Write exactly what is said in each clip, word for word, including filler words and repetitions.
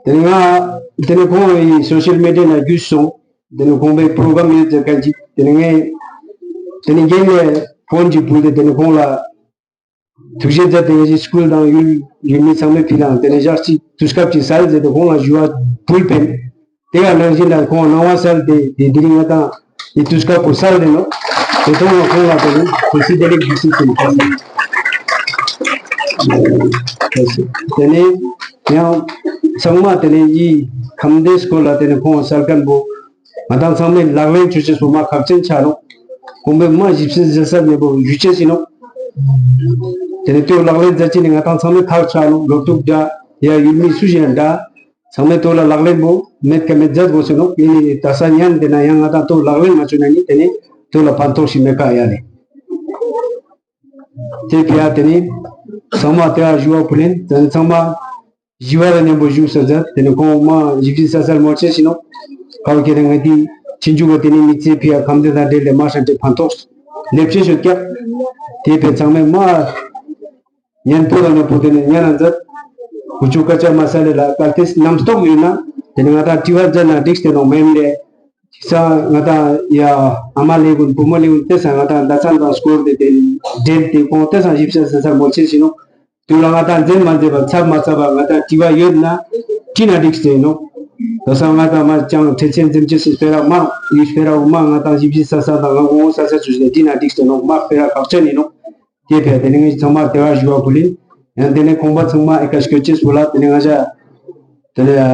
ཏེ་ནེ་ང་ཏེ་ནེ་ཁོང་ངི་སོ་ཤལ་མི་ཌི་ཡ་ནེ་གྱུས་སོང་། ཏེ་ནེ་ཁོང་པའི་པྲོ་གྲམ་ཡོད་ཟེར་ཁན་ཅིག་ཏེ་ནེ་ངས་ཏེ་ནེ་རྒན་ལ་ཕོན་ཅིག་ཕུལ་ཏེ་ཏེ་ནེ་ཁོང་ལ་ཐུགས་རྗེ་མཛད་དེ་ངེ་ཅི་སྐུལ་དང་ཡུལ་ཡུལ་མི་ཚང་མའི་ཕི་ལ་ཏེ་ནེ་ཞག་ཅིག་དུས་སྐབས་ཅིག་སལ་ཟེར་ཏེ་ཁོང་ལ་ཞུ་བ་ཕུལ་པིན། ཏེ་ག་ནང་བཞིན་ལ་ཁོང་ནང་བ་སལ་ཏེ་ཏེ་དེ་རིང་ང་དང་ཡི་དུས་སྐབས་པོ་སལ་ཏེ་ནོག། ཏེ་ཐོག་ལ་ཁོང་ལ་ཏེ་ནེ་ཁོ་སི་ཏེ་ནེ་གུས་སུ་ཞུ་ཞིན་ཏེ་ནེ་ཡང་ཚང་མ་ཏེ་ནེ་ཡི་ཁམས་བདེ་སྐོར་ལ་ཏེ་ནེ་ཁོང་སལ་ཁན་པོ་ང་དང་ཚང་མས་ལག་ལེན་ཅོ་ཅེས་པོ་མ་ཁག་ཅན་ཆ་ནོག། ཁོང་པའི་མ་ཞིབ་ཅིག་ཟེར་ས་མེད་པོ་ཞུ་ཅེས་ཨིན་ནོག། ཏེ་ནེ་ཏེའོ་ལག་ལེན་མཛད་ཅེས་ནི་ང་དང་ཚང་མས་ཁག་ཆ་ནོག། སློབ་ཕྲུག་འདྲ་ཡ་ཡུལ་མི་སུ་ཞིག་འདྲ་ཚང་མས་ཏེའོ་ལ་ལག་ལེན་པོ་མེད་ཀ་མེད་མཛད་དགོས་ཟེར་ནོག། ཨིན་ནི་ད་ས་ཉན་ཏེ་ན་ཡང་ང་དང་ཏེའོ་ལག་ལེན་མ་ཅོས་ན་ནི་ཏེ་ནེ་ཏེའོ་ལ་ཕན་ཐོགས་ཤིག་མེད་ཀ་ཡ་ལེ། ཏེ་ཕི་ཡ་ཏེ་ནེ་ཚང་མ་ཏེ་བ་ཞུ་བ་ཕུལ་ཨིན། ཏེ་ནེ་ཚང་མ་ཞི་བ་ལ་ཉམ་པོ་བཞུགས་ས་མཛད། ཏེ་ནེ་ཁོང་མ་ཞིབ་ཅིག་སལ་སལ་མོལ་ཅེས་ཨིན་ནོག། ཁ་བོ་ཁྱེད་རང་ངི་ཏེ་ཆིན་ཇུ་ག་ཏེ་ནེ་མི་ཚེ་ཕི་ཡ་ཁམས་བདེ་དང་འབྲེལ་ཏེ་མ་ཧྲན་ཏེ་ཕན་ཐོགས་ལེབ་ཅེས་ཤོད་ཀྱག། ཏེ་ཕི་ཚང་མས་མ་ཉན་པོ་དང་ཉན་པོ་ཏེ་ནེ་ཉན་ན་མཛད། ཀུ་ཅོ་ཀ་ཅ་མ་སལ་ལེ་ལ་གལ་ཏེ་རྣམ་རྟོག་ཡོད་ན་ཏེ་ནེ་ང་དང་དྲི་བ་མཛད་ན་འགྲིག་སྟེ་ནོག་མེན་ལེ། ཅི་ས་ང་དང་ཡ་ཨ་མ་ལེ་གུན་བུ་མོ་ལེ་གུན་ཏེ་སང་ང་དང་ད་ཚང་དང་སྐོར་ཏེ་ཏེ་འབྲེལ་ཏེ་ཁོང་ཏེ་སང་ཞིབ་ཆ་ཟེར་ས་མོལ་ཅེས་ཨིན་ནོག། ཏེ་ལ་ང་དང་མཛད་མ་མཛད་པ་ཚབ་མ་ཚབ་པ་ང་དང་དྲི་བ་ཡོད་ན་དྲིས་ན་འགྲིག་སྟེ་ནོག། ད་སང་ང་དང་མ་ཅང་ཁྲེ་ཆེན་འཛེམ་ཅེས་སི་སྤེ་ར་མ་ཡུལ་སྤེ་ར་འོ་མ་ང་དང་ཞིབ་ཞིབ་ས་ས་དང་ང་ངོ་ས་ས་ཅུ་ཞིག་དྲིས་ན་འགྲིག་སྟེ་ནོག། མ་སྤེ་ར་ཁག་ཅན་ཨིན་ནོག། ཏེ་ཕི་ཡ་ཏེ་ནེ་ངས་ཚང་མ་ཏེ་བ་ཞུ་བ་ཕུལ་ཨིན། ཡང་ཏེ་ནེ་ཁོང་པ་ཚང་མ་ཨེ་ཀ་སྐྱོད་ཅེས་པོ་ལ་ཏེ་ནེ་ང་ཞ་ཏེ་ནེ་ཨ་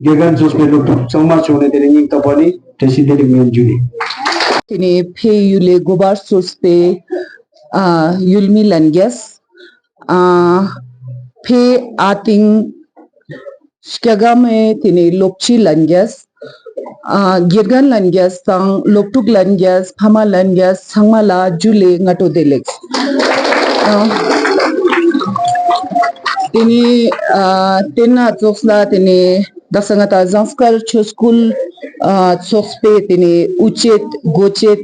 དགེ་རྒན་ཚོགས་པའི་སློབ་ཕྲུག་ཚང་མ་ཆོག་ནེ་ཏེ་ནེ་སྙིང་ཐག་པ་ནེ་བཀྲ་ཤིས་བདེ་ལེགས་ཉོན་ཇུ་ལེ། ཏེ་ནེ་ཕེ་ཡུལ་ལེ་གོ་བར་སོས་པེ་ཨ་ཡུལ་མི་ལྷན་རྒྱས། ཨ་ཕེ་ཨ་ཏིང་སྐྱ་ག་མེ་ཏེ་ནེ་སློབ་སྤྱི་ལྷན་རྒྱས། ཨ་དགེ་རྒན་ལྷན་རྒྱས་དང་སློབ་ཕྲུག་ལྷན་རྒྱས་ཕ་མ་ལྷན་རྒྱས་ཚང་མ་ལ་ཇུ་ལེ་སྔ་དྲོ་བདེ་ལེགས། ཨ་ཏེ་ནེ་ཨ་ཏེ་ན་ཙོགས་ལ་ཏེ་ནེ་དག་ས་ང་དང་ཟངས་དཀར་ཆོས་སྐུལ་ཨ་ཚོགས་པའི་ཏེ་ནེ་དབུ་ཆེད་འགོ་ཆེད་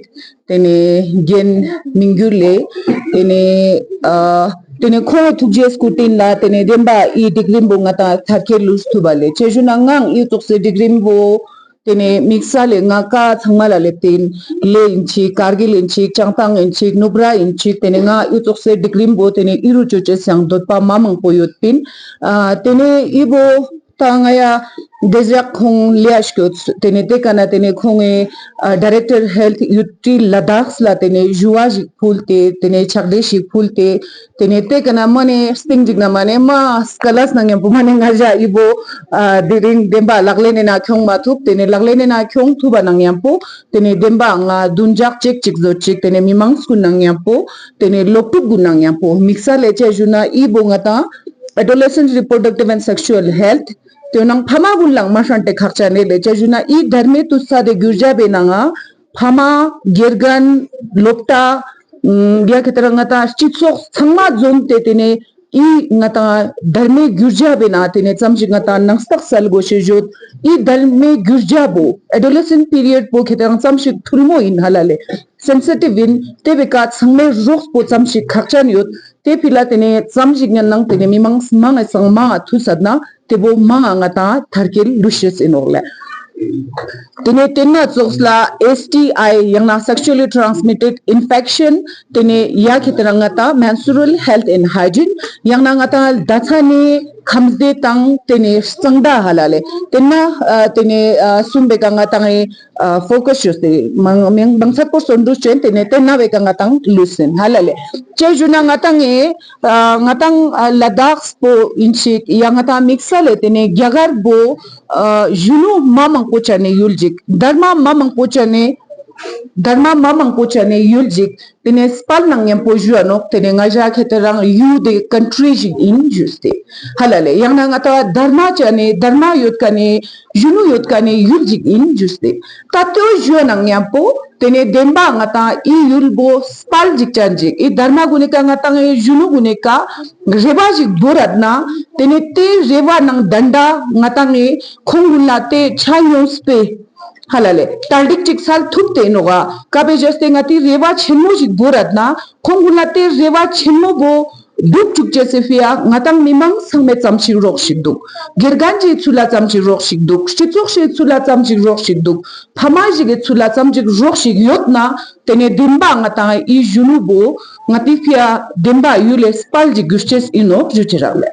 ཏེ་ནེ་རྒན་མི་འགྱུར་ལེ། ཏེ་ནེ་ཨ་ཏེ་ནེ་ཁོང་ཐུགས་རྗེ་སྐུ་དྲིན་ལ་ཏེ་ནེ་བདེན་པ་ཨི་སྒྲིག་རིམ་པོ་ང་དང་མཐར་འཁྱོལ་ལུས་ཐུབ་པ་ལེ། ཅི་ཞུ་ན་ངའང་ཨི་ཙོགས་སི་སྒྲིག་རིམ་པོ་ཏེ་ནེ་དམིགས་བསལ་ལེ་ང་ཀ་ཚང་མ་ལ་ལེབ་སྟེ་ཨིན། གླེ་ཨིན་ཅིག་ཀར་གིལ་ཨིན་ཅིག་བྱང་ཐང་ཨིན་ཅིག་ནུབ་ར་ཨིན་ཅིག་ཏེ་ནེ་ང་ཨི་ཙོགས་སི་སྒྲིག་རིམ་པོ་ཏེ་ནེ་ཨི་རུ་ཅོ་ཅེས་སང་འདོད་པ་མ་མང་པོ་ཡོད་པིན། ཨ་ཏེ་ནེ་ཨི་བོ་ད་ང་ཡ་དེ་ཟུག་ཁོང་ལེ་ཡ་ཤ་ཀྱོད། ཏེ་ནེ་ཏེ་ཀ་ན་ཏེ་ནེ་ཁོང་ངི་ཨ་ཌའི་རེག་ཊར་ཧེལཐ་ཡུ་ཊི་ལ་དྭགས་ལ་ཏེ་ནེ་ཞུ་བ་ཞིག་ཕུལ་ཏེ་ཏེ་ནེ་ཕྱག་བྲིས་ཤིག་ཕུལ་ཏེ་ཏེ་ནེ་ཏེ་ཀ་ན་མ་ནེ་སྟིང་ཅིག་ན་མ་ནེ་མ་སྐལ་ལས་ན་ཉམ་པོ་མ་ནེ་ང་ཞ་ཨི་བོ་ཨ་དེ་རིང་བདེན་པ་ལག་ལེན་ནེ་ན་ཁྱོང་མ་ཐུབ། ཏེ་ནེ་ལག་ལེན་ནེ་ན་ཁྱོང་ཐུབ་པ་ནང་ཉམ་པོ་ཏེ་ནེ་བདེན་པ་ང་བདུན་ཅག་ཅིག་ཅིག་ཟོ་ཅིག་ཏེ་ནེ་མི་མང་སྐུ་ནང་ཉམ་པོ་ཏེ་ནེ་སློབ་ཕྲུག་གུན་ནང་ཉམ་པོ་དམིགས་བསལ་ལེ་ཅི་ཞུ་ན་ཨི་བོ་ང་དང་Adolescent Reproductive and Sexual Health ཏེ་ནང་ཕ་མ་གུན་ལའང་མ་ཧྲན་ཏེ་ཁག་ཅན་ཨིན་ལེ། ཅི་ཞུ་ན་ཨི་དར་མའི་ཏུས་ཚད་དེ་གྱུར་བྱ་བའི་ནང་ང་ཕ་མ་དགེ་རྒན་སློབ་གྲྭ་ཡ་ཁེ་ཏེ་ར་ང་དང་སྤྱི་ཚོགས་ཚང་མ་འཛོམས་ཏེ་ཏེ་ནེ་ཨི་ང་དང་དར་མའི་གྱུར་བྱ་བའི་ནང་ཏེ་ནེ་ཙམ་ཞིག་ང་དང་ནང་རྟགས་སལ་དགོས་ཤེས་ཡོད། ཨི་དར་མའི་གྱུར་བྱ་བོ་Adolescent Period བོ་ཁེ་ཏེ་ར་ཙམ་ཞིག་ཐུལ་མོ་ཨིན་ཧ་ལ་ལེ། སེན་སི་ཊིབ་ཨིན། ཏེ་བོའི་ཀ་ཚང་མའི་རོགས་པོ་ཙམ་ཞིག་ཁག་ཅན་ཡོད། ཏེ་ཕི་ལ་ཏེ་ནེ་ཙམ་ཞིག་ཉན་ནང་ཏེ་ནེ་མི་མང་མང་ངི་སང་མང་ང་ཐུལ་སད་ན་ཏེ་བོ་མང་ང་ང་དང་མཐར་འཁྱོལ་ལུས་ཤེས་ཨིན་ནོག་ལེ། ཏེ་ནེ་ཏེ་ན་ཙོགས་ལ་S T I ཡང་ན་Sexually Transmitted Infection ཏེ་ནེ་ཡ་ཁེ་ཏེ་ན་ང་དང་Menstrual Health and Hygiene ཡང་ན་ང་དང་ད་ཚ་ནི་ཁམས་བདེ་དང་ཏེ་ནེ་གཙང་སྦྲ་ཧ་ལ་ལེ། ཏེ་ན་ཨ་ཏེ་ནེ་ཨ་སུམ་པེ་ཀ་ང་དང་ཨི་ཨ་ཕོ་ཀས་ཅོས་ཏེ་མང་མང་མང་ཚད་པོ་སོན་འདུ་ཅན་ཏེ་ནེ་ཏེ་ན་བེ་ཀ་ང་དང་ལུས་སིན་ཧ་ལ་ལེ། ཅི་ཞུ་ན་ང་དང་ཨི་ཨ་ང་དང་ཨ་ལ་དྭགས་པོ་ཨིན་ཅིག་ཡ་ང་དང་དམིགས་བསལ་ལེ་ཏེ་ནེ་རྒྱ་གར་བོ་ཨ་གཞོན་ནུ་མ་མང་པོ་ཅན་ནི་ཡུལ་ཅིག་དར་མ་མ་མང་པོ་ཅན་ནི་ དྷརྨ་མ་མང་པོ་ཅན་ནི་ཡུལ་ཞིག་ཏེ་ནེ་སྤལ་ནང་ཉམ་པོ་ཞུའ་ནོག། ཏེ་ནེ་ང་ཞ་ཁེ་ཏེ་རང་ཡུལ་ཏེ་ཀན་ཊྲི་ཞིག་ཨིན་ཞུས་ཏེ། ཧ་ལ་ལེ། ཡང་ན་ང་ཏང་དྷརྨ་ཅན་ནི་དྷརྨ་ཡོད་ཁན་ནི་གཞོན་ནུ་ཡོད་ཁན་ནི་ཡུལ་ཞིག་ཨིན་ཞུས་ཏེ། ད་ཏེའོ་ཞུའ་ནང་ཉམ་པོ་ཏེ་ནེ་དེན་བ་ང་ཏང་འི་ཡུལ་བོ་སྤལ་ཞིག་ཅན་ཞིག་འི་དྷརྨ་གུན་ནི་ཀ་ང་ཏང་འི་གཞོན་ནུ་གུན་ནི་ཀ་རེ་བ་ཞིག་བོར་རད་ན་ཏེ་ནེ་ཏེ་རེ་བ་ནང་དན་ད་ང་ཏང་འི་ཁོང་གུན་ལ་ཏེ་ཆ་ཉོས་པེ། ཧ་ལ་ལེ། ཏར་ཌིཀ་ཅིག་སལ་ཐུབ་ཏེ་ནོག་ག། ཀ་བོའེ་ཇས་ཏེ་ང་ཏི་རེ་བ་ཆེན་མོ་ཞིག་བོར་རད་ན་ཁོང་གུན་ལ་ཏེ་རེ་བ་ཆེན་མོ་བོ་དུག་ཅུག་ཅེས་སི་ཕིའ་ང་ཏང་མི་མང་ཚང་མའེ་ཙམ་ཞིག་རོགས་ཤིག་དུག། དགེ་རྒན་ཅིག་གི་ཚུལ་ལ་ཙམ་ཞིག་རོགས་ཤིག་དུག། སྤྱི་ཚོགས་ཤིག་གི་ཚུལ་ལ་ཙམ་ཞིག་རོགས་ཤིག་དུག། ཕ་མ་ཞིག་གི་ཚུལ་ལ་ཙམ་ཞིག་རོགས་ཤིག་ཡོད་ན་ཏེ་ནེ་དེན་བ་ང་ཏང་འི་གཞོན་ནུ་བོ་ང་ཏི་ཕིའ་དེན་བ་ཡུལ་ལི་སྤལ་ཞིག་གྱུར་ཅེས་ཨིན་ནོག་ཞུ་ཅེས་རག་ལེ།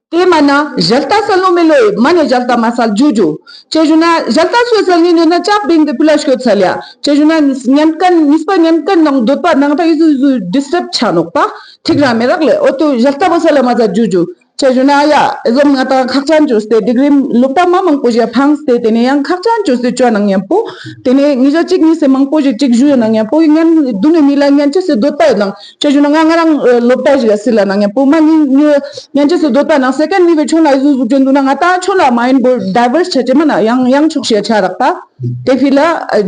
ཏེ་མ་ན་ཞལ་ཏ་སལ་ལོ་མེ་ལོ་ཡེ་མ་ནེ་ཞལ་ཏ་མ་སལ་ཇུ་ཇུ། ཅི་ཞུ་ན་ཞལ་ཏ་སུའེ་སལ་ནི་ནི་ན་ཅག་བིང་ཏེ་ཕུ་ལ་སྐྱོད་སལ་ཡ། ཅི་ཞུ་ན་ཉན་ཁན་ཉིས་པ་ཉན་ཁན་ནང་དོད་པ་ནང་ཏ་འི་ཟུག་འི་ཟུག་ཌིས་ཊརབ་ཆ་ནོག་པ། ཐིག་ར་མེ་རག་ལེ། འོ་ཏུ་ཞལ་ཏ་བོ་སལ་ལ་མ་ཟ་ཇུ་ཇུ། ཅི་ཞུ་ན་ཡ་འི་ཟོམ་ང་ཏང་ཁག་ཅན་ཅོས་ཏེ་ཌིག་རི་ལོབ་ཏ་མ་མང་པོ་ཞིག་ཕངས་ཏེ་ཏེ་ནེ་ཡང་ཁག་ཅན་ཅོས་ཏེ་ཅོ་ནང་ཉམ་པོ་ཏེ་ནེ་ཉེ་ཞ་ཅིག་ཉིས་སེ་མང་པོ་ཞིག་ཅིག་ཞུ་ཡོད་ནང་ཉམ་པོ་ཉན་དུ་ནེ་མི་ལ་ཉན་ཅེས་སི་དོད་པ་ཡོད་ནང་། ཅི་ཞུ་ན་ང་ང་རང་ལོབ་ཏ་ཞིག་ག་སི་ལ་ནང་ཉམ་པོ་མ་ཉན་ཅེས་སི་དོད་པ་ནང་སེ་ཀེན་ཌ་མི་བེ་ཆོ་ན་འི་ཟུག་ཟུག་ཅན་དུག་ན་ང་ཏང་ཆོ་ལ་མ་ཡིན་པོ་ཌའི་ཝར་ཊ་ཆ་ཅེས་མ་ན་ཡང་ཡང་ཕྱོགས་ཤིག་ཆ་རག་པ། ཏེ་ཕི་ལ་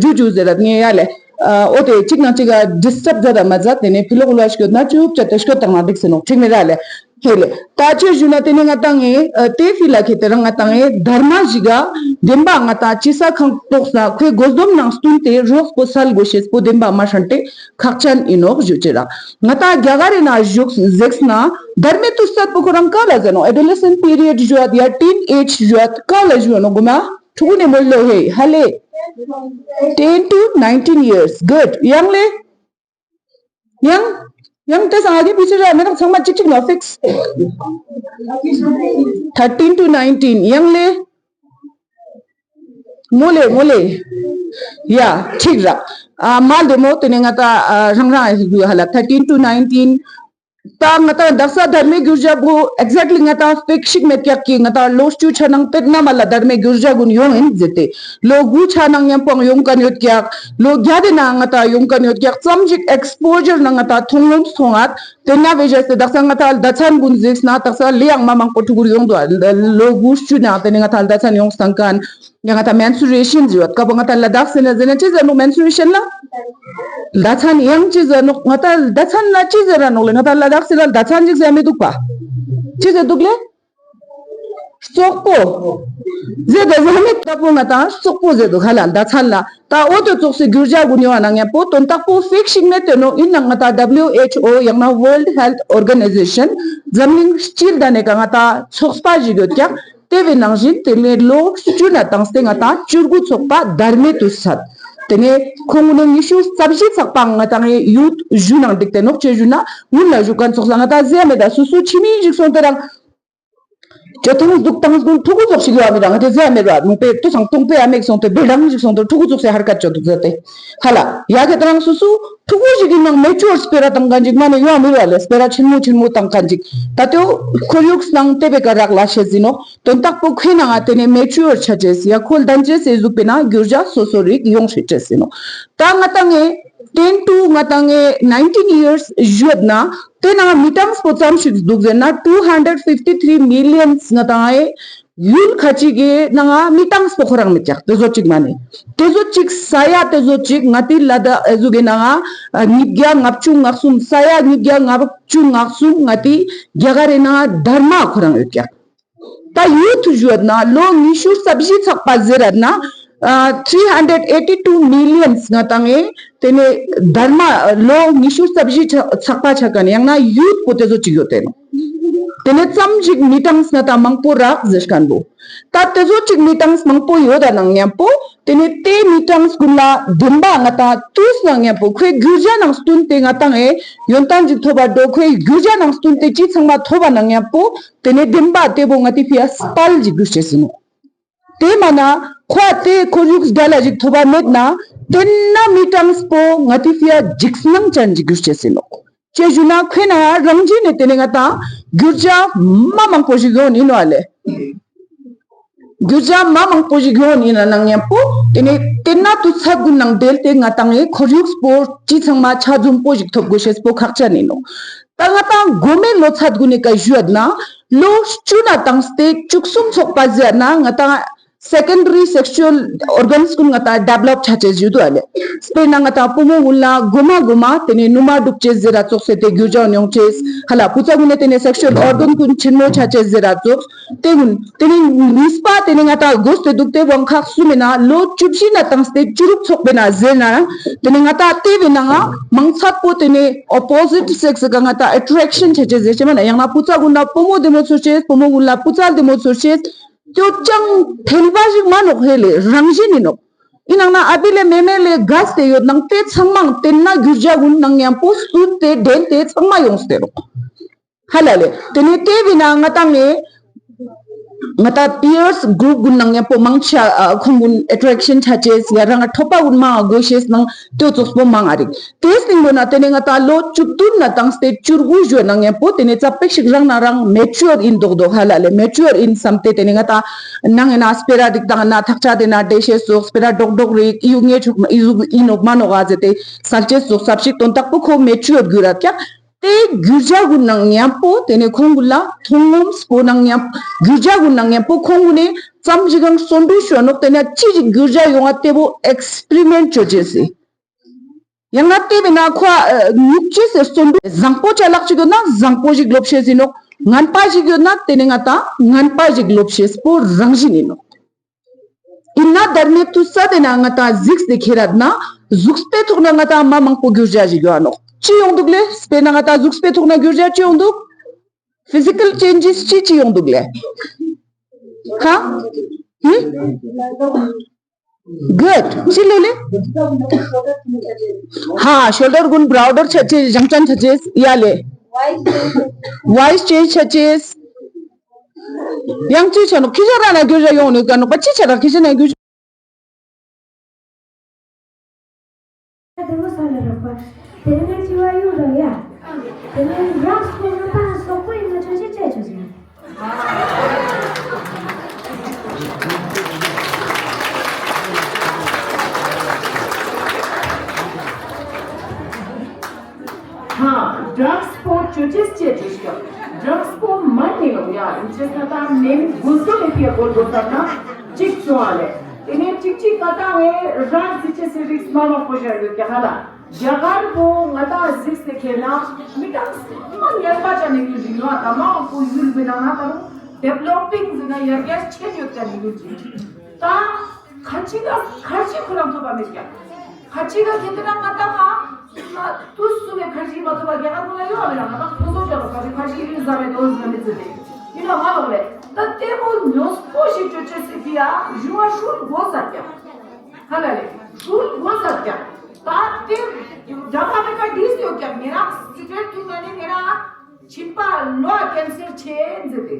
ཇུ་ཇུ་ཟེར་ར་ནེ་ཡ་ལེ། འོ་ཏེ་ཅིག་ནང་ཅིག་ག་ཌིས་ཊརབ་ཛད་ད་མ་ཛད་ཏེ་ནེ་ཕི་ལོག་ལ་སྐྱོད་ན་ཅུབ་ཅ་ཏེ་སྐྱོད་ཏང་ན་འགྲིག་སེ་ནོག། ཁྲིག་མེ་ར་ལེ། ཧེ་ལེ། ཏ་ཅི་ཞུ་ན་ཏེ་ནེ་ང་ཏང་ངི་ཏེ་ཕི་ལ་ཁེ་ཏེ་རང་ང་ཏང་ངི་དྷརྨ་ཞིག་ག་དེན་བ་ང་ཏང་ཅི་ས་ཁང་ཏོག་ས་ཁོའི་གོ་སྡོམ་ནང་སྟུན་ཏེ་རོགས་པོ་སལ་གོས་ཤེས་པོ་དེན་བ་མ་ཧྲན་ཏེ་ཁག་ཅན་ཨིན་ནོག་ཞུ་ཅེས་རག། ང་ཏང་རྒྱ་གར་རི་ན་ཞུགས་ཟེགས་ན་དྷརྨེ་ཏུས་སད་པོ་ཁོ་རང་ཀ་ལ་ཟེར་ནོག། ཨེ་ཌོ་ལེ་སེན་ཊ་པི་རི་ཡོཌ་ཞུའད་ཡ་ཊིན་ཨེཇ་ཞུའད་ཀ་ལ་ཞུའ་ནོག་གོ་མ། ཕྲུ་གུ་ནེ་མོལ་ལོ་ཧེ་ཧ་ལེ། Ten to nineteen years. Good. ཡང་ལེ། ཡང་ཡང་ཏེ་སང་ཨ་གེ་བི་ཅི་ར་མེ་རག་ཚང་མ་ཅིག་ཅིག་ནོག་ཕིགས། Thirteen to nineteen. ཡང་ལེ། མོལ་ལེ་མོལ་ལེ། ཡ་ཁྲིག་རག། ཨ་མ་ལྡེ་མོ་ཏེ་ནེ་ང་ཏང་ཨ་རང་རང་ཨེ་ཟུག་ཡོད་ཧ་ལ། Thirteen to nineteen། ཏ་ང་ཏང་དག་ས་དྷརྨེ་གྱུར་ཇ་བོ་ཨེག་ཟེག་ལི་ང་ཏང་ཕིགས་ཤིག་མེད་ཀྱག་གི། ང་ཏང་ལོ་བཅུ་ཆ་ནང་ཏེ་ན་མ་ལ་དྷརྨེ་གྱུར་ཇ་གུན་ཡོང་ཨིན་ཟེར་ཏེ། ལོ་དགུ་ཆ་ནང་ཉམ་པོའང་ཡོང་ཁན་ཡོད་ཀྱག། ལོ་བརྒྱ་ཏེ་ནང་ང་ཏང་ཡོང་ཁན་ཡོད་ཀྱག། ཙམ་ཞིག་ཨེགས་པོ་ཇར་ནང་ང་ཏང་ཐོང་ངོམ་སོང་ང་ཏེ་ན་བེ་ཞ་སྟེ་དག་ས་ང་ཏང་ལྡ་ཚན་གུན་ཟེར་ན་དག་ས་ལེ་ཡང་མ་མང་པོ་ཕྲུ་གུར་ཡོང་དུག། ལོ་དགུ་བཅུ་ནང་ཏེ་ནེ་ང་ཏང་ལྡ་ཚན་ཡོང་སྟངས་ཁན། ཡང་ང་ཏང་མེན་སུ་རེ་ཤན་ཟེར་བ་ཀ་བོ་ང་ཏང་ལ་དྭགས་སི་ན་ཟེར་ན་ཅི་ཟེར་ནོག། མེན་སུ་རེ་ཤན་ལ། ལྡ་ཚན་ཡང་ཅི་ཟེར་ནོག། ང་ཏང་ལྡ་ཚན་ལ་ཅི་ཟེར་ར་ནོག་ལེ། ང་ཏང་ལ་དྭགས་སི་ན་ལྡ་ཚན་ཅིག་ཟེར་མི་དུག་པ། ཅི་ཟེར་དུག་ལེ། རྩོག་པོ། ཟེར་ཏེ་ཟེར་མི་དུག་པ། ང་ཏང་རྩོག་པོ་ཟེར་དུག་ཧ་ལ་ལྡ་ཚན་ལ། ཏ་འོ་ཏེ་ཙོགས་སི་གྱུར་ཇ་གུན་ཡོང་ང་ནང་ཉམ་པོ་དོན་དག་པོ་ཕིགས་ཤིག་མེད་ཏེ་ནོག། ཨིན་ནའང་ང་ཏང་ཌབ་ལིའུ་ཨེཆ་ཨོ་ཡང་ན་World Health Organization འཛམ་གླིང་སྤྱིར་ཏེ་ནེ་ཀ་ང་ཏང་ཚོགས་པ་ཞིག་ཡོད་ཀྱག། ཏེ་བོའེ་ནང་ཞིན་ཏེ་ནེ་ལོ་བཅུ་ན་ཏང་སྟེ་ང་ཏང་བཅུ་དགུ་ཚོགས་པ་དྷརྨེ་ཏུས་སད། ཏེ་ནེ་ཁོང་ངི་ཉི་ཤུ་རྩ་བཞི་ཚག་པའང་ང་ཏང་ངི་ཡུཐ་ཞུ་ནང་འགྲིག་སྟེ་ནོག། ཅི་ཞུ་ན་སྔུན་ལ་ཞུ་ཁན་ཙོགས་ལ་ང་ཏང་ཟེར་མེད་ད་སུ་སུ་ཕྱི་མི་ཞིག་སོང་སྟེ་རང་ཅོ་ཐང་དུག་ཏང་གུན་ཕྲུ་གུ་ཙོགས་ཤིག་ཡོད་མི་རང་ཏེ་ཟེར་མེད་ར་ནུ་པེ་ཏུ་སང་ཏུང་པེ་ཨ་མེག་སོང་སྟེ་བེ་རང་ཞིག་སོང་སྟེ་ཕྲུ་གུ་ཙོགས་སི་ཧར་ཀ་ཅོ་དུག་ཟེར་ཏེ། ཧ་ལ་ཡ་གེ་ཏ་རང་སུ་སུ་ཕྲུ་གུ་ཞིག་གི་ནང་མེ་ཅུར་སྤེ་ར་ཏང་ཁན་ཅིག་མ་ནེ་ཡོང་མི་ར་ལེ། སྤེ་ར་ཆེན་མོ་ཆེན་མོ་ཏང་ཁན་ཅིག། ཏ་ཏེའོ་ཁོར་ཡུག་སྣང་ཏེ་བེ་ཀ་རག་ལ་ཤེས་ཟིན་ནོག། དོན་དག་པོ་ཁོའེ་ནང་ང་ཏེ་ནེ་མེ་ཅུར་ཆ་ཅེས་ཡ་ཁོ་ལྡན་ཅེས་སི་ཟུག་པེ་ན་གྱུར་ཇ་སོ་སོ་རིག་ཡོང་ཤེས་ཅེས་ཟིན་ནོག། ཏ་ང་ཏང་ངི་ten to ང་ཏང་ངི་nineteen years ཞུའད་ན་ཏེ་ནང་ང་མི་ཏངས་པོ་ཙམ་ཞིག་དུག་ཟེར་ན་two hundred fifty three millions ང་ཏང་ངི་ཡུལ་ཁ་ཅིག་གི་ནང་ང་མི་ཏངས་པོ་ཁོ་རང་མེད་ཀྱག། ཏེ་ཟོ་ཅིག་མ་ནེ་ཏེ་ཟོ་ཅིག་ས་ཡ་ཏེ་ཟོ་ཅིག་ང་ཏི་ལ་དྭགས་ཨེ་ཟུག་གི་ནང་ང་ཉིས་བརྒྱ་ལྔ་བཅུ་ང་གསུམ་ས་ཡ་ཉིས་བརྒྱ་ལྔ་བཅུ་ང་གསུམ་ང་ཏི་རྒྱ་གར་རི་ནང་ང་དྷརྨ་ཁོ་རང་ཡོད་ཀྱག། ཏ་ཡུཐ་ཞུའད་ན་ལོ་ཉི་ཤུ་རྩ་བཞི་ཚག་པ་ཟེར་རད་ན་three hundred eighty two millions ང་ཏང་ངི་ཏེ་ནེ་དྷརྨ་ལོ་ཉི་ཤུ་རྩ་བཞི་ཚག་པ་ཆ་ཁན་ཡང་ན་ཡུཐ་པོ་ཏེ་ཟོ་ཅིག་ཡོད་ཏེ་ནོག། ཏེ་ནེ་ཙམ་ཞིག་མི་ཏངས་ང་ཏང་མང་པོ་རག་ཟེར་ཁན་བོ། ཏ་ཏེ་ཟོ་ཅིག་མི་ཏངས་མང་པོ་ཡོད་ད་ནང་ཉམ་པོ་ཏེ་ནེ་ཏེ་མི་ཏངས་གུན་ལ་དེན་བ་ང་ཏང་ཏུས་ནང་ཉམ་པོ་ཁོའི་གྱུར་ཇ་ནང་སྟུན་ཏེ་ང་ཏང་ངི་ཡོན་ཏན་ཅིག་ཐོབ་པ་དོ། ཁོའི་གྱུར་ཇ་ནང་སྟུན་ཏེ་ཅི་ཚང་མ་ཐོབ་པ་ནང་ཉམ་པོ་ཏེ་ནེ་དེན་བ་ཏེ་བོ་ང་ཏི་ཕིའ་སྤལ་ཞིག་གྱུར་ཅེས་ཨིན་ནོག། ཏེ་མ་ན་ཁོའ་ཏེ་ཁོར་ཡུག་སྒྲ་ལ་ཞིག་ཐོབ་པ་མེད་ན་ཏེན་ན་མི་ཏངས་པོ་ང་ཏི་ཕིའ་ཇིགས་སྣང་ཅན་ཞིག་གྱུར་ཅེས་ཨིན་ནོག། ཅི་ཞུ་ན་ཁོའེ་ནང་རང་བཞིན་ནེ་ཏེ་ནེ་ང་ཏང་གྱུར་ཇ་མ་མང་པོ་ཞིག་ཡོང་ཨིན་ནོག་ཨ་ལེ། གུར་ཇ་མ་མང་པོ་ཞིག་ཡོང་ཡིན་ན་ནང་མཉམ་པོ་ཏེ་ནེ་ཏེན་ན་དུས་ཚོད་གུན་ནང་དེལ་ཏེ་ང་ཏང་ངི་ཁོར་ཡུག་སྤོ་ཅི་ཚང་མ་ཆ་འཛོམས་པོ་ཞིག་ཐོབ་དགོས་ཤེས་པོ་ཁག་ཅན་ཡིན་ནོག། ད་ང་ཏང་གོ་མའི་ལོ་ཚད་གུན་ནི་ཀ་ཞུ་ཡོད་ན་ལོ་བཅུ་ན་ཏང་སྟེ་བཅུ་གསུམ་ཚོགས་པ་ཟེར་ན་ང་ཏང་སེ་ཀེན་ཌ་རི་སེག་ཤུ་ཨལ་ཨོར་གཱན་གུན་ང་ཏང་ཌེ་བེ་ལོབ་ཆ་ཅེས་ཞུ་དུག་ཨ་ལེ། སྤེར་ན་ང་ཏང་བུ་མོ་གུན་ལ་གོ་མ་གོ་མ་ཏེ་ནེ་ནུ་མ་དྲུག་ཅེས་ཟེར་ར་ཙོགས་སེ་ཏེ་གུར་ཇ་ཡོང་ཅེས་ཧ་ལ། བུ་ཚ་གུན་ནི་ཏེ་ནེ་སེག་ཤུ་ཨལ་ཨོར་གཱན་གུན་ཆེན་མོ་ཆ་ཅེས་ཟེར་ར་ཙོགས་ཏེ་གུན་ཏེ་ནེ་ནུས་པ་ཏེ་ནེ་ང་ཏང་གོས་ཏེ་དུག་སྟེ་དབང་ཁག་གསུམ་མེད་ན་ལོ་བཅུ་བཞི་ན་ཏང་སྟེ་བཅུ་དྲུག་ཚོགས་པེ་ན་ཟེར་ན་ཏེ་ནེ་ང་ཏང་ཏེ་བེ་ན་ང་མང་ཚད་པོ་ཏེ་ནེ་ཨོ་པོ་ཟིཊ་སེགས་ཀ་ང་ཏང་ཨེ་ཊེག་ཤན་ཆ་ཅེས་ཟེར་ཅེས་མ་ན་ཡང་ན་བུ་ཚ་གུན་ལ་བུ་མོ་བདེ་མོ་ཚོར་ཅེས་བུ་མོ་གུན་ལ་བུ་ཚ་བདེ་མོ་ཚོར་ཅེས་ཏེ་ཅང་ཐེལ་བ་ཞིག་མ་ནོག་ཧེ་ལེ་རང་བཞིན་ཡིན་ནོག། ཨིན་ནང་ན་ཨ་བི་ལེ་མེ་མེ་ལེ་གས་ཏེ་ཡོད་ནང་ཏེ་ཚང་མ་ཏེན་ན་གུར་ཇ་གུན་ནང་མཉམ་པོ་སུད་དེ་དྲེལ་ཏེ་ཚང་མ་ཡོངས་ཏེ་རོག། ཧ་ལ་ལེ། ཏེ་ནེ་ཏེ་བེ་ན་ང་ཏང་ངི་ང་ཏང་པི་ཡར་སི་གྲུབ་གུན་ནང་མཉམ་པོ་མང་ཆེ་ཁོང་གུན་ཨེ་ཊེག་ཤན་ཆ་ཅེས་ཡ་རང་ཐོབ་པ་གུན་མང་ང་གོས་ཤེས་ནང་ཏེ་ཙོགས་པོ་མང་ང་རིག། ཏེ་སྟིང་པོ་ན་ཏེ་ནེ་ང་ཏང་ལོ་བཅུ་བདུན་ན་ཏང་སྟེ་བཅུ་དགུ་ཞུ་ནང་མཉམ་པོ་ཏེ་ནེ་ཙ་པིག་ཞིག་རང་ན་རང་མེ་ཅུར་ཡིན་དོག་དོག་ཧ་ལ་ལེ། མེ་ཅུར་ཡིན་སམ་སྟེ་ཏེ་ནེ་ང་ཏང་ནང་ཨིན་ན་སྤེ་ར་རིག་དང་ན་ཐག་ཆ་ཏེ་ན་ཏེ་ཤེས་སོགས་སྤེ་ར་ཏོག་ཏོག་རིག་ཨི་ཡུ་ངེ་ཆུག་ཨི་ཡུ་ཨིན་ནོག་མ་ནོག་ཨ་ཟེར་ཏེ་སལ་ཅེས་སོགས་ཙ་པིག་ཞིག་དོན་དག་པོ་ཁོ་མེ་ཅུར་གུ་ར་ཀྱག། ཏེ་གུར་ཇ་གུན་ནང་མཉམ་པོ་ཏེ་ནེ་ཁོང་གུན་ལ་མཐོང་ངོམས་པོ་ནང་མཉམ་གུར་ཇ་གུན་ནང་མཉམ་པོ་ཁོང་གུན་ནི་ཙམ་ཞིག་གང་སོན་པོ་ཞུ་ནོག། ཏེ་ནེ་ཅི་ཞིག་གུར་ཇ་ཡོང་ང་ཏེ་བོ་ཨེགས་པེ་རི་མེན་ཊ་ཅོ་ཅེས་སི། ཡང་ན་ཏེ་བེ་ན་ཁོ་ཨ་ནུག་ཅེས་སི་སོན་པོ་ཟང་པོ་ཅ་ལག་ཅིག་ཡོད་ན་ཟང་པོ་ཞིག་ལོབ་ཤེས་ཡིན་ནོག། ངན་པ་ཞིག་ཡོད་ན་ཏེ་ནེ་ང་ཏང་ངན་པ་ཞིག་ལོབ་ཤེས་པོ་རང་བཞིན་ཡིན་ནོག། ཨིན་ན་དར་མེ་ཏུས་ས་ཏེ་ན་ང་ཏང་གཟིགས་ཏེ་ཁྱེར་རད་ན་གཟུགས་པོའི་ཐོག་ན་ང་ཏང་མ་མང་པོ་གུར་ཇ་ཞིག་ཡོང་ནོག། ཅི་ཡོང་དུག་ལེ། སྤེར་ན་ང་ཏང་གཟུགས་པོའི་ཐོག་ན་གུར་ཇ་ཅི་ཡོང་དུག། ཕི་ཟི་ཀལ་ཅེན་ཇེས་ཅི་ཅི་ཡོང་དུག་ལེ། ཧ། ཧུམ། གུཌ། ཅི་ལོ་ལེ། ཧ། ཤོལ་ཌར་གུན་བྲོ་ཌར་ཆ་ཅེས་ཞང་ཅན་ཆ་ཅེས་ཡ་ལེ། ཝོའིས་ཅེན་ཇ་ཆ་ཅེས། ཡང་ཅི་ཆ་ནོག། ཁྱི་ཞ་རང་ན་གུར་ཇ་ཡོང་ནི་ཀ་ནོག་པ་ཅི་ཆ་ར་ཁྱི་ཞ་ན་གུར་ཇ། དེ་མོ་ས་ལ་རག་པ། དེ་ནས་ཅི་བ་ཡོང་ར་ཡ། དེ་ནས་རག་སོང་ན་ད་སོག་པོ་ཡིན་ན་ཆོས་ཤིག་བྱས་ཆོག་ཟེར། ཧ། ཌགས་པོ་ཅོ་ཅེས་ཅེས་ཅོ་ཤོག། ཌགས་པོ་མ་ནི་ཡོང་ཡ་ཡིན་ཅེས་ན་ད་ནེམ་གོ་སོ་ལེ་ཕི་ཡ་གོར་གོ་ས་ན་ཅིག་ཅོ་ཨ་ལེ། དེ་ནས་ཅིག་ཅིག་ང་ཏང་ངི་རང་ཟི་ཅེས་སི་རིགས་མ་མང་པོ་ཞིག་ཡོད་ཀྱག་ཧ་ལ། རྒྱ་གར་པོ་ང་ཏང་གཟིགས་ཏེ་ཁྱེར་ན་མི་ཏང་མ་ངན་པ་ཅན་ནི་ཡུལ་ཞིག་ཡོད་ད་མ་མང་པོ་ཡུལ་མི་ནང་ན་ད་རུང་ཌེ་ཝེ་ལོ་པིང་ཟེར་ན་ཡར་རྒྱས་ཆེན་ཡོད་ཀྱག་ནི་ཡུལ་ཞིག་ད། ཁ་ཅིག་ག་ཁ་ཅིག་ཁོ་རང་ཐོབ་པ་མེད་ཀྱག། ཁ་ཅིག་ག་ཁྱེད་དེ་ན་ང་ཏང་ང་ང་དུས་སུ་ནས་ཁ་ཅིག་མ་ཐོབ་པ་རྒྱ་གར་ཁོ་ན་ཡོད་ཨ་མེད་ན་ང་ཏང་ཕོ་སོ་ཅག་ལ་ཁ་ཅིག་ཁ་ཅིག་ཡིན་ཟ་མེད་དོ་ཟ་མེད་ཟེར་ཏེ་ཡིན་ན་མ་ལོག་ལེ། ད་ལྟད་མོ་ཉོས་པོ་ཞིག་ཅོ་ཅེས་སི་ཕི་ཡ་ཞུ་བ་ཧྲུལ་གོ་ས་ཀྱག། ཧ་ལ་ལེ་ཧྲུལ་གོ་ས་ཀྱག། ད་དེ་རྒྱ་གར་ནས་ཀ་དྲིས་ཡོད་ཀྱག། ཉེ་རང་སི་གྲེཊ་འཐུང་ན་ནི་ཉེ་རང་མཆིན་པ་ལོ་ཀེན་སར་ཆེ་ཟེར་ཏེ།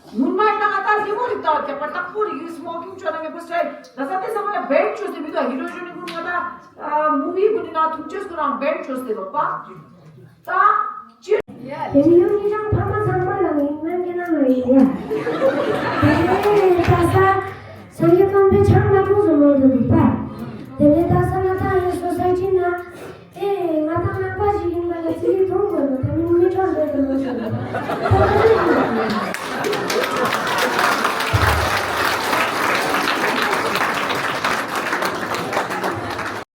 སྔོན་མ་ཡིན་ན་ང་ཏང་ལེ་མོ་རིག་ཏང་ཀྱག་པ་དག་པོ་རིག་ཡོད། སི་མོ་ཀིང་ཅོ་ན་ངེ་པོ་སི་ཊའིལ་ད་ས་ཏེ་ས་མ་ལ་བེན་ཅོས་ཏེ་མི་འདུག་ཨ། ཧི་རོ་ཞོ་ནི་གུན་ང་ཏང་མུ་བི་གུན་ནི་ན་ཐུག་ཅེས་གུན་རང་བེན་ཅོས་ཏེ་ལོག་པ། ད་ཅི། དེ་ནི་ཡུལ་ཉི་ཤང་ཕ་མ་ཚང་མ་ལ་ངས་ངན་གྱི་ནང་ལ་ཡིན་ཡ། དེ་ནས་ད་ས་སངས་རྒྱས་སྟོན་པའི་ཆང་མ་འཐུང་ཟེར་མོལ་དུ་འདུག་པ། དེ་ནས་ད་ས་ང་ཏང་ཡིན་སོ་སའི་ཆིན་ན། ཨེ། ང་ཏང་ནང་པ་ཞིག་ཡིན་པ་ལ་ཚིག་ཐུང་དགོས་ནོ་ད་མིན་མི་ཁྲོ་འདོད་དུ་མ་ཞིག་ཡིན།